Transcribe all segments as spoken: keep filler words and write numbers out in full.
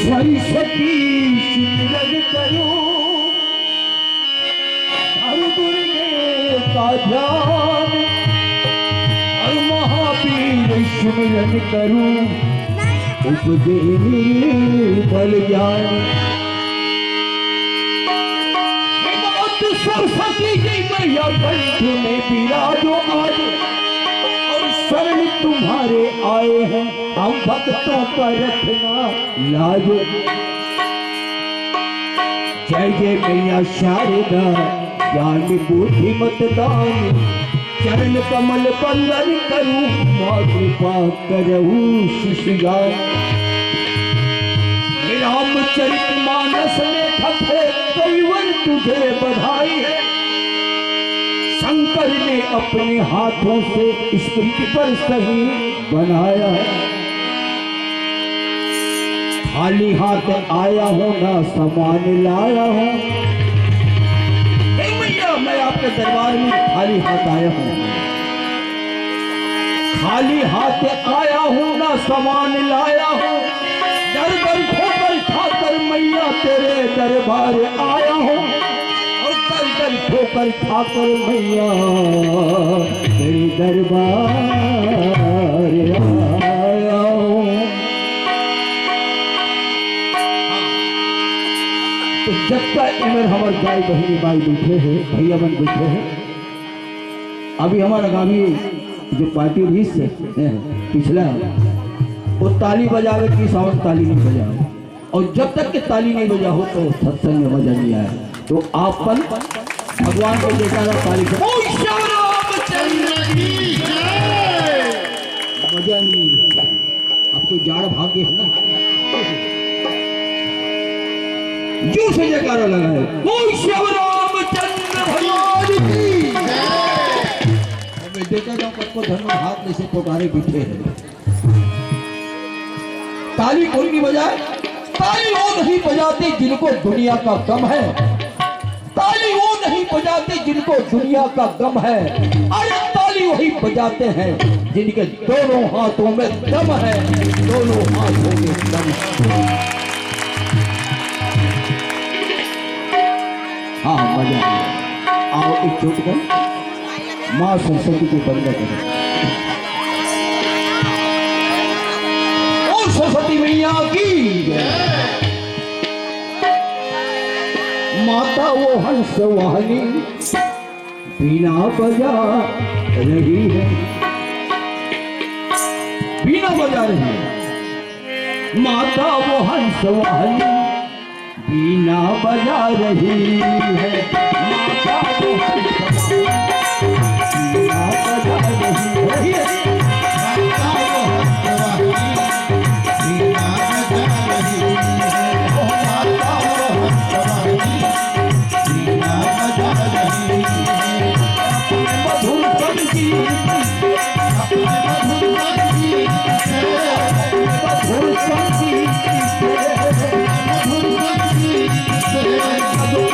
सरस्वती सिमरन करो, हर दुर्गे का ध्यान, हर महावीर सिमरन करो, उपजे निर्बल ज्ञान। हे मात सरस्वती जी मैया कंठ में विराजो आज, और शरण तुम्हारे आए हैं हम भक्तों का रखना लाज। जय जय मैया शारदा, ज्ञान बुद्धि मत दान, चरण कमल वंदन करूं, माँ कृपा करहु शिश जान। हे रामचरित मानस में खपे कई वर तुझे बधाई है, शंकर ने अपने हाथों से इस पृथ्वी पर सही बनाया है। खाली हाथ आया हूँ, ना सामान लाया हूँ। हे मैया, मैं आपके दरबार में खाली हाथ आया हूँ, खाली हाथ आया हूँ, ना सामान लाया हूँ। दर दर ठोकर खाकर मैया तेरे दरबार आया हूँ, और दर दर ठोकर खाकर मैया तेरे दरबार आया हूँ। तो जब तक इमर हमर दाई बहिनी माई बैठे हे, भैया मन बैठे हे, अभी हमर आगामी जो पार्टी रहिस हे पिछला, वो ताली बजावे कि साउंड ताली नहीं बजावे। और जब तक के ताली नहीं बजा हो तो सत्संग में मजा नहीं आया। तो आप मन भगवान को जयकारा ताली से। बोल श्याम रामचंद्र की जय। मजा नहीं, आप तो जाड़ भाग्य है ना। जोर से जयकारा लगाए, बोल श्याम रामचंद्र भगवान की जय। मैं देखा जाऊं, कब को धर्म हाथ में से पुकारे बैठे हैं। ताली कोई नहीं बजाए, ताली वो नहीं बजाते जिनको दुनिया का गम है, ताली वो नहीं बजाते जिनको दुनिया का गम है। अरे ताली वही बजाते हैं जिनके दोनों हाथों में दम है, दोनों हाथों में दम है। हाँ, मजा आया। आओ एक चोट कर। माँ सरस्वती की वंदना करें। ओ सरस्वती मैया की जय। माता वो हंस वाहनी बीना बजा रही है। बजा रही है। माता वो हंस वाहनी बीना बजा रही है। माता वो हंस वाहनी बीना बजा रही है। माता वो हंस वाहनी बीना बजा रही है। ओ माता वो हंस वाहनी बीना बजा रही है। अपने मधुर संगीत, अपने मधुर संगीत से, अपने मधुर संगीत से, मधुर संगीत से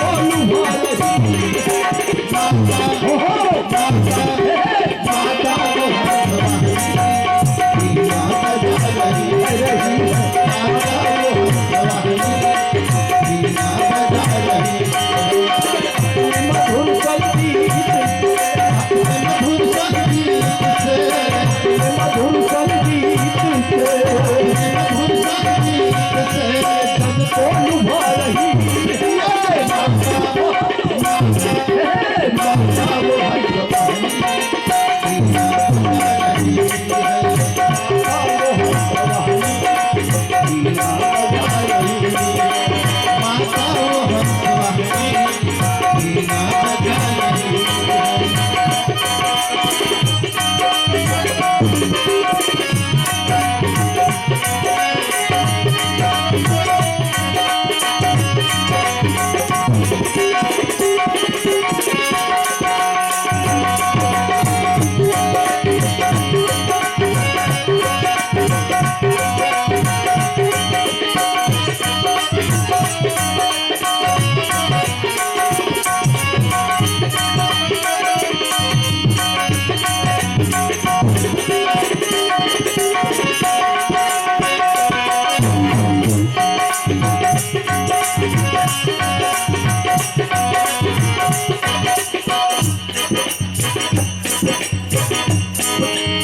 सबको लुभा रही है। माता, ओहो, माता, हे, हे, माता वो हंस वाहनी बीना बजा रही है। माता वो हंस वाहनी बीना बजा रही है। मधुर संगीत, मधुर संगीत से, मधुर संगीत से, मधुर संगीत से सबको लुभा रही है। माता, माता, हे, माता वो हंस वाहनी।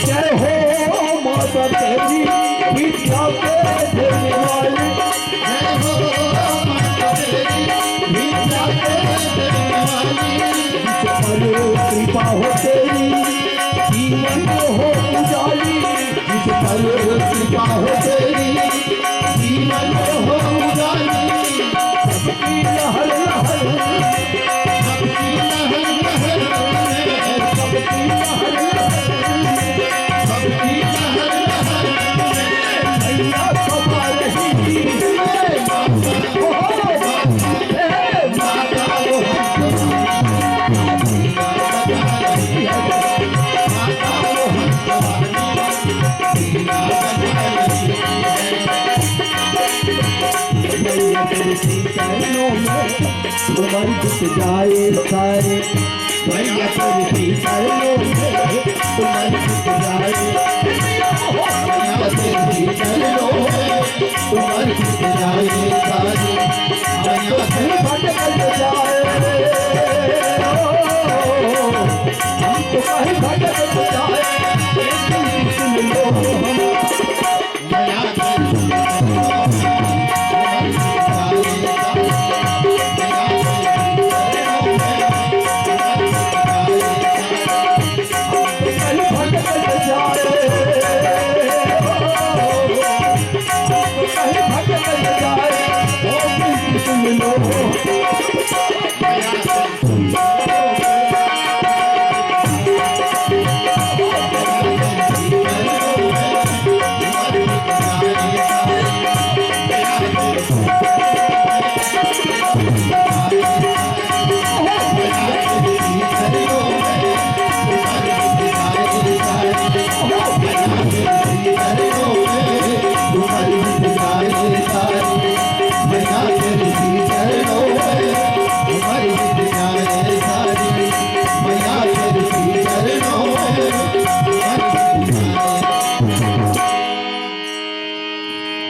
जय हो माता तेरी विद्या के देने वाली। जय हो माता तेरी विद्या के देने वाली। जिस पर कृपा हो तेरी, जीवन हो उजाली। जिस पर कृपा हो तेरी, जीवन हो उजाली। सबकी लहर लहर, सबकी लहर लहर, सबकी लहर लहर, सबकी लहर लहर, मैया समा रही है। ओहो, हे, माता वो हंस वाहनी। मैया तेरे चरणों में उमर बीत जाए सारी। मैया तेरे चरणों में उमर बीत जाए। मैया तेरे चरणों में उमर बीत जाए सारी। मैया तेरे भटक जाए। हम तो कहीं भटक जाए, एक दिन सुन लो हम।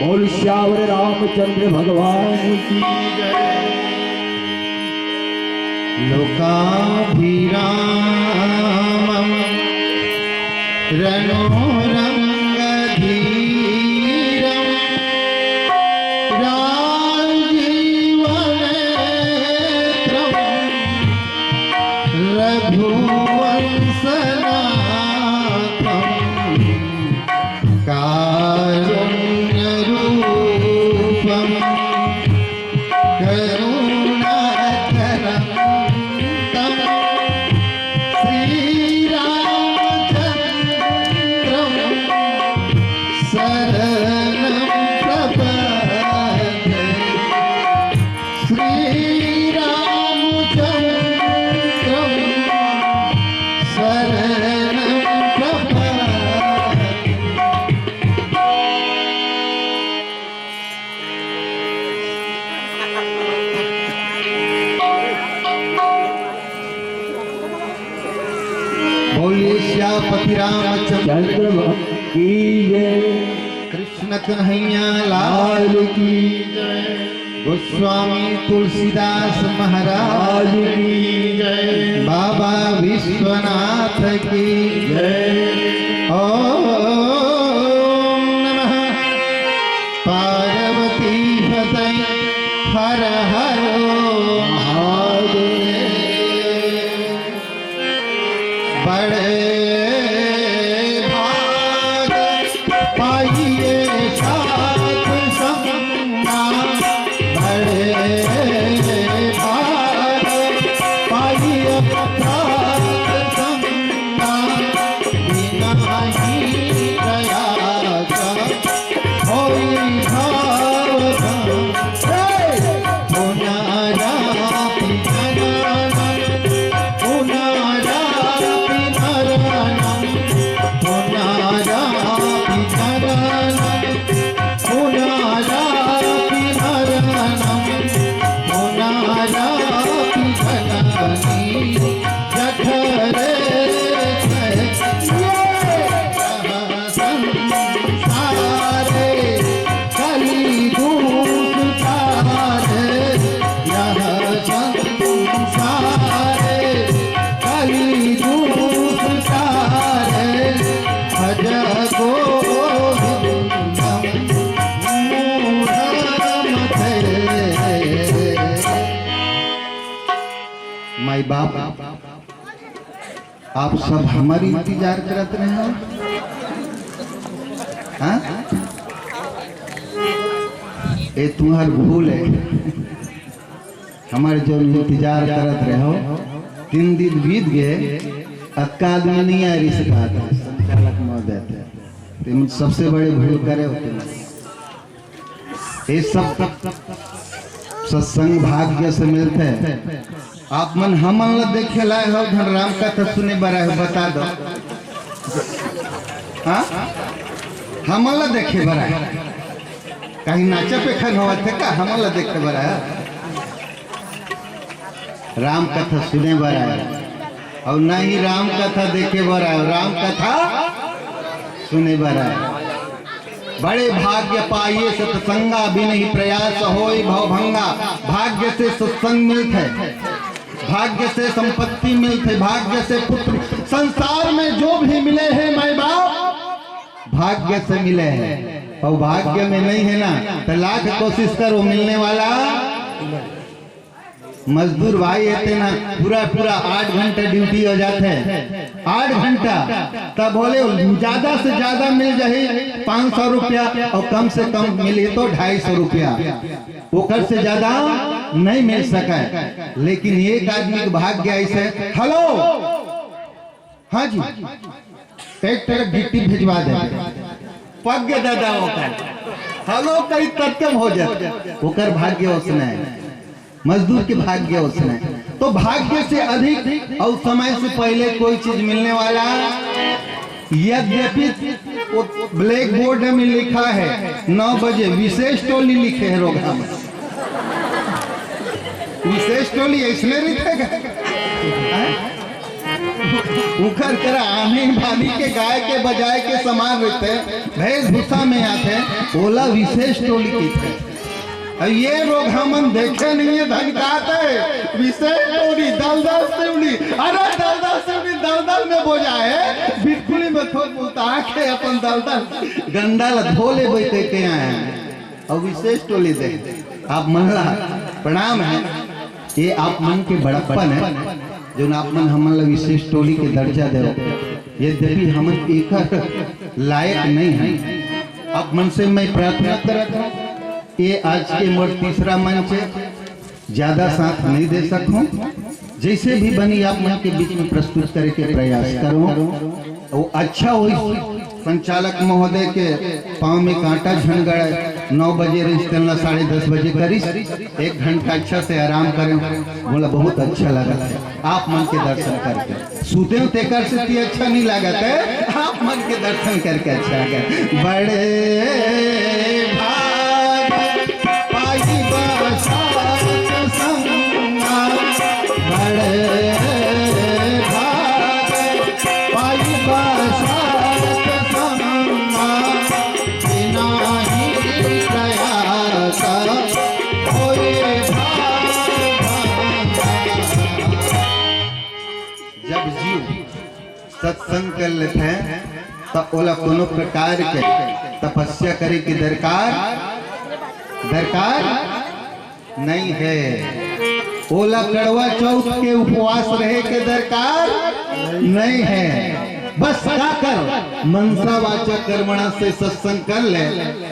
बोल सियावर रामचंद्र भगवान की जय। लोकाभिरामं रणोरंगधीरं राजीवनेत्रं रघुवंशनाथं का रामचंद्र की जय। कृष्ण कन्हैया लाल की जय। गोस्वामी तुलसीदास महाराज की जय। बाबा विश्वनाथ की जय। ओम नमः पार्वती पतये हर हर महादेव। बड़े भाग पाइए साथ संगा, बड़े भाग पाइए साथ संगा, बिना ही दया का होई भाव। हे! पुनरपि जननम्, पुनरपि मरणम्, पुनरपि जननम्, पुनरपि मरणम्, पुनरपि जननी जठरे। संसारे कलि दुख तारे, यह संसारे कलि दुख तारे, भज गोविंदम मूढ़मते। माई बाप, आप सब हमर इंतजार करत रहे हो। हाँ? ए तुम्हार भूल है। हमर जो इंतजार करत रहे हो, तीन दिन बीत गए, अक्का आदमी नहीं आए, रिश्ते बात है, संचालक महोदय थे। तुम सबसे बड़े भूल करे हो तुम। ये सब सत्संग भाग्य से मिलते हैं। आप मन हमन ला देखे लाए हो, धन राम कथा सुने बर आए हो, बता दो। हाँ, हमन ला देखे बर आए, कहीं नाचा पेखन होवत है का? हमन ला देखे बर आए, राम कथा सुने बर आए, और नहीं राम कथा देखे बर आए, राम कथा सुने बर आए। बड़े भाग्य पाइए सतसंगा, बिन ही प्रयास होय भवभंगा। भाग्य से सत्संग मिलत है, भाग्य से संपत्ति मिलत है, भाग्य से पुत्र, संसार में जो भी मिले हैं माई बाप, भाग्य से मिले हैं। और भाग्य में नहीं है ना, तो लाख कोशिश करो, मिलने वाला। मजदूर भाई हे तेना, पूरा पूरा आठ घंटा ड्यूटी हो जाथे, आठ घंटा, तब बोले ज्यादा से ज्यादा मिल जाही पाँच सौ रुपया, और कम से कम मिली तो ढाई सौ रुपया, ओकर से ज्यादा नहीं मिल सके। लेकिन एक आदमी के भाग्य ऐसे, हेलो, हाँ जी, एक ट्रक गिट्टी भेजवा दे। पग दादा ओकर। हेलो, कई तत्कम हो जाए। ओकर भाग्य उसने, मजदूर के भाग्य उसने। तो भाग्य से अधिक और समय से पहले कोई चीज मिलने वाला, यद्यपि वो ब्लैक बोर्ड में लिखा है नौ बजे विशेष टोली लिखे है रोगहा में। विशेष टोली ऐसने रहिथे का? हैं? उखर करा आनी बानी के गाय के बजाय के समान रहिथे, वेशभूषा में आथे, ओला विशेष टोली कहिथे। अब ये लोग हमन देखे नहीं है, धन कहते हैं, विशेष टोली, दलदल सिवनी, अरे दलदल सिवनी, दलदल में बोझा है, बिल्कुल ही में थोक उतार के अपन दलदल गंदा ला धो ले बैठे के आए हैं। और विशेष टोली दे, आप मन ला प्रणाम है। ये आप मन के बड़प्पन है, जो आप मन हमन ला विशेष टोली के दर्जा दे। यद्यपि हमन एकर लायक नहीं है, आप मन से मैं प्रार्थना करत हूँ, ये आज के मोर तीसरा मंच है, ज्यादा साथ नहीं दे सकूं। जैसे भी बनी आप मन के बीच में प्रस्तुत करे के प्रयास करो। वो अच्छा होई, संचालक महोदय के पाँव में कांटा झन गड़े, नौ बजे रहिस तेन ला साढ़े दस बजे करिस, एक घंटा अच्छा से आराम करे, बोला बहुत अच्छा लगा। आप मन के दर्शन करके सुते हो तेकर से ती अच्छा नहीं लागत है, आप मन के दर्शन करके अच्छा लगा। बड़े भाग पाई बसात संगा, बड़े भाग पाई बसात सत्संग कर लेथे, त ओला कोनो प्रकार के तपस्या करे के दरकार, दरकार नहीं है। ओला करवा चौथ के उपवास रहे के दरकार नहीं है। बस का कर, मनसा वाचा कर्मणा से सत्संग कर ले,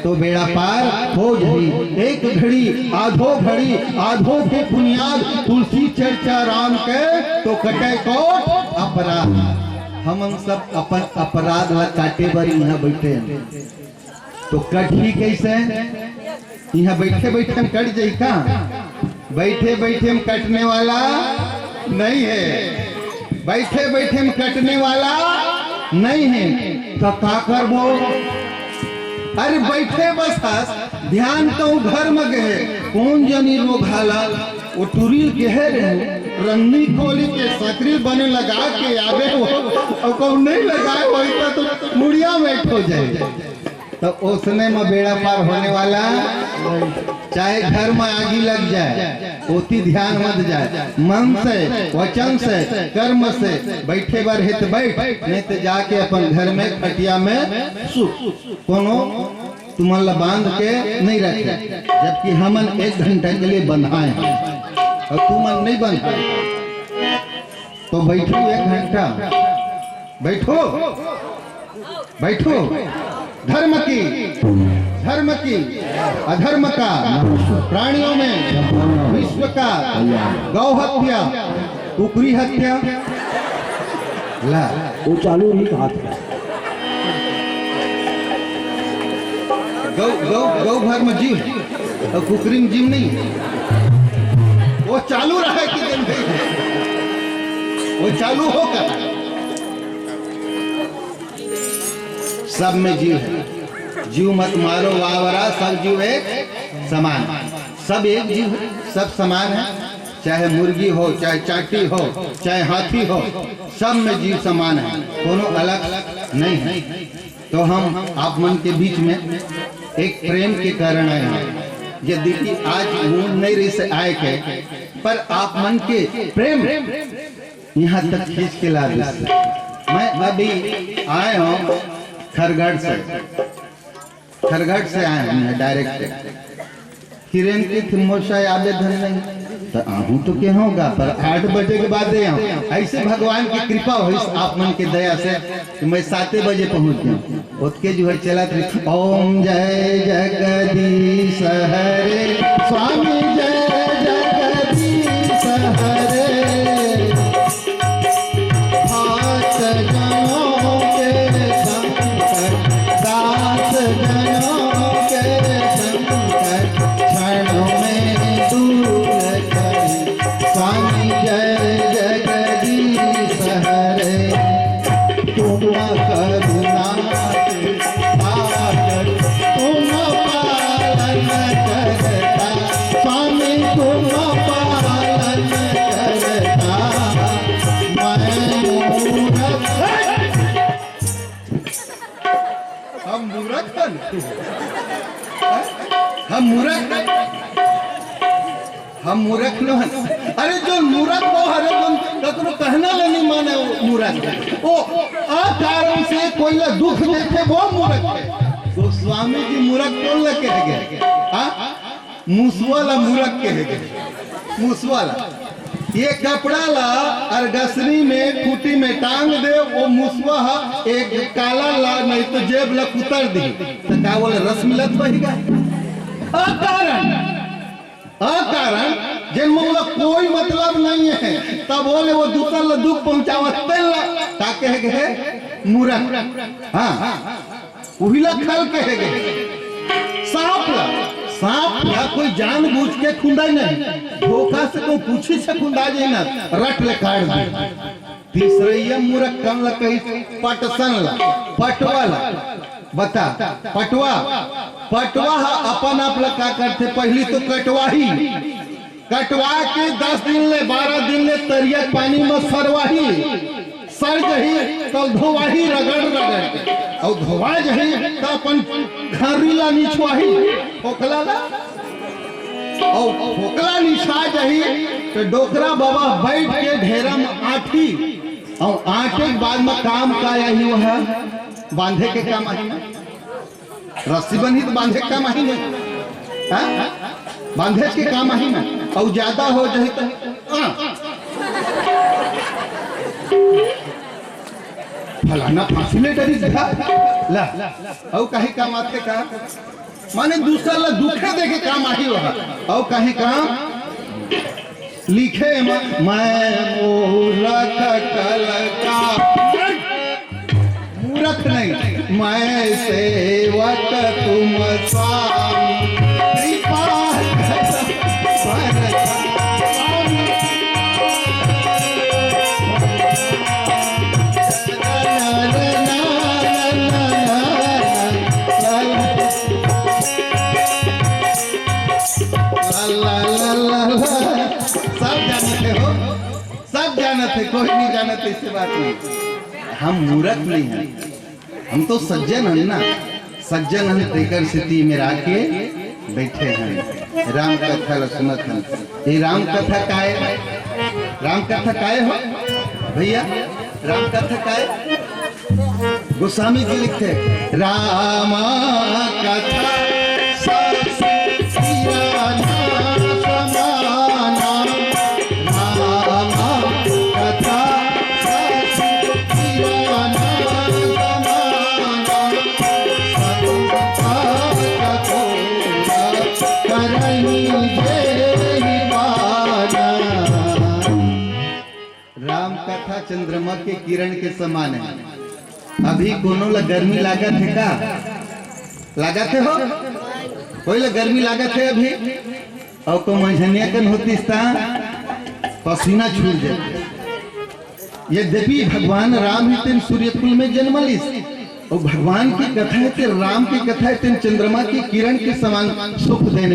तो बेड़ा पार हो जाही। एक घड़ी, आधो घड़ी, आधो के पुनियाद तुलसी चर्चा राम के, तो कटे कोट अपराध। हमन सब अपन अपराध ला काटे बर इहाँ बैठे हन। तो कटही कैसे? इहाँ बैठे बैठे हम कट जाई का? बैठे बैठे हम कटने वाला नहीं है, बैठे बैठे हम कटने वाला नहीं है। तो का करबो? अरे बैठे बस हस, ध्यान तो घर में गए, कौन जनी रोग हाला, वो टुरी गए रहे, रंगनी खोली के सकरी बने लगा के आवे हो, और कौन नहीं लगाए वही तो मुड़िया में हो जाए। तो ओसने में बेड़ा पार होने वाला, चाहे घर में आगी लग जाए, ओती ध्यान मत जाए। मन से, वचन से, कर्म से बैठे बर हे तो बैठ, नहीं तो जाके अपन घर में खटिया में सु। कोनो तुमन ला बांध के नहीं रखे, जबकि हमन एक घंटा के लिए बंधाए हैं और तुमन नहीं बंधाए। तो बैठो एक घंटा, बैठो, बैठो। धर्म की, धर्म की, अधर्म का, प्राणियों में विश्व का, गौ हत्या, कुकरी हत्या, ला, वो चालू नहीं कहा था। गौ, गौ, गौ भर में जीव है और कुकरी में जीव नहीं है। वो चालू रहा है कि दिन में? वो चालू होगा। सब में जीव है। जीव मत मारो वावरा, सब जीव एक समान। सब एक जीव है, सब समान है। चाहे मुर्गी हो, चाहे चाटी हो, चाहे हाथी हो, सब में जीव समान है, कोनो अलग नहीं है। तो हम आप मन के बीच में एक प्रेम के कारण आए हैं। यदि कि आज मूड नहीं रही से आए के, पर आप मन के प्रेम यहाँ तक खींच के ला दिस। मैं अभी आए हूँ खरगढ़ से, खरगढ़ से आए हूँ मैं डायरेक्ट। किरण की थी मोर साय आबे धन नहीं, तो आहूँ तो के होगा, पर आठ बजे के बाद दे आऊँ। ऐसे भगवान की कृपा हुई आप मन के दया से कि मैं साते बजे पहुँच गया। ओतके जो है चलत रही, ओम जय जगदीश हरे, स्वामी जय जगदीश हरे। सात जनों के संकट, सात जनों के संकट क्षण में दूर करे। स्वामी जय जगदीश हरे। तुम करुणा के सागर, तुम पालन करता, स्वामी तुम पालन करता। मैं मूरख, हम मूरख हन, हम मूरख, हम मूरख न हन। अरे जो मूरख वो हरे, जो ककरो कहना ले नहीं माने, वो मूरख। वो अकारण से कोई ला दुख देथे, वो मूरख है। गोस्वामी जी मूरख कौन ला कहे गए? हाँ? मुसवा ला मूरख कहे गए। मुसवा ला। ये कपड़ा ला अरगसनी में, खूंटी में टांग दे, वो मुसवा हा एक काला ला, नहीं तो जेब ला कुतर दी। तो का बोले, रस मिलत बहिगा? अकारण, अकारण, जेन मन ला कोई मतलब नहीं है, तब बोले वो दूसर ला दुख पहुंचावत, तेन ला का कहे गए? मूरख। हाँ, उही ला खल कहे गए। सांप ला, सांप ला कोई जानबूझ के खुंदा नहीं, धोखा से कोई पूछी से खुंदा जाए ना, रट ले काट दे। तीसरइया मूरख कन ला कही, पटसन ला, पटवा ला। बता, पटवा, पटवा हा अपन आप ला का करथे? पहली तो कटवाही, कटवा के दस दिन ले, बारह दिन ले तरिया के पानी में सरवाही, सर जही तो धोवाही रगड़ रगड़ के, अउ धोवा जही तो अपन खर्री ला निछवाही, फोकला ला, अउ फोकला निछा जही तो डोकरा बाबा बैठ के ढेरा में आठी, अउ आटे के बाद म काम का आही? वह बांधे के काम आही ना। रस्सी बंधी त बांधे के काम आही ना। हाँ? बांधे के काम आही ना। अउ ज्यादा हो जाही त, हाँ। फलाना फांसी ले डरिस गा। ला, अउ काहीं काम आथे का? माने दूसर ला दुखे देके काम आही वह। अउ काहीं काम लिखे म-, मैं मूरख कलका, मूरख नहीं, मैं सेवक तुम स्वामी, कृपा कर स्वामी। ला, ला, ला, ला, ला। सब जानत हे हो, सब जानत हे, कोई नहीं जानत, ऐसी बात नहीं। हम मूरख नहीं हैं, हम तो सज्जन हन ना, सज्जन हन, तेकर सेती मेर आके बैठे हन, राम कथा ल सुनत हन। ये राम कथा काय? राम कथा काय हो भैया? राम कथा काय? गोस्वामी जी लिखथे, राम कथा सत सिया ना समाना, राम कथा सत सिया ना समाना, संत कथा करही जेहि पाना। राम कथा चंद्रमा के किरण के समान हे। अभी कोनो ला गर्मी लागत हे का? लागत हे हो? कोई ला गर्मी लागत हे अभी? अउ को मंझनिया कन होतिस ता पसीना छूट जाए। यद्यपि भगवान राम ही तेन सूर्यकुल में जन्म लिस, अउ भगवान की कथा हे, तेन राम की कथा हे, तेन चंद्रमा की किरण के समान सुख देने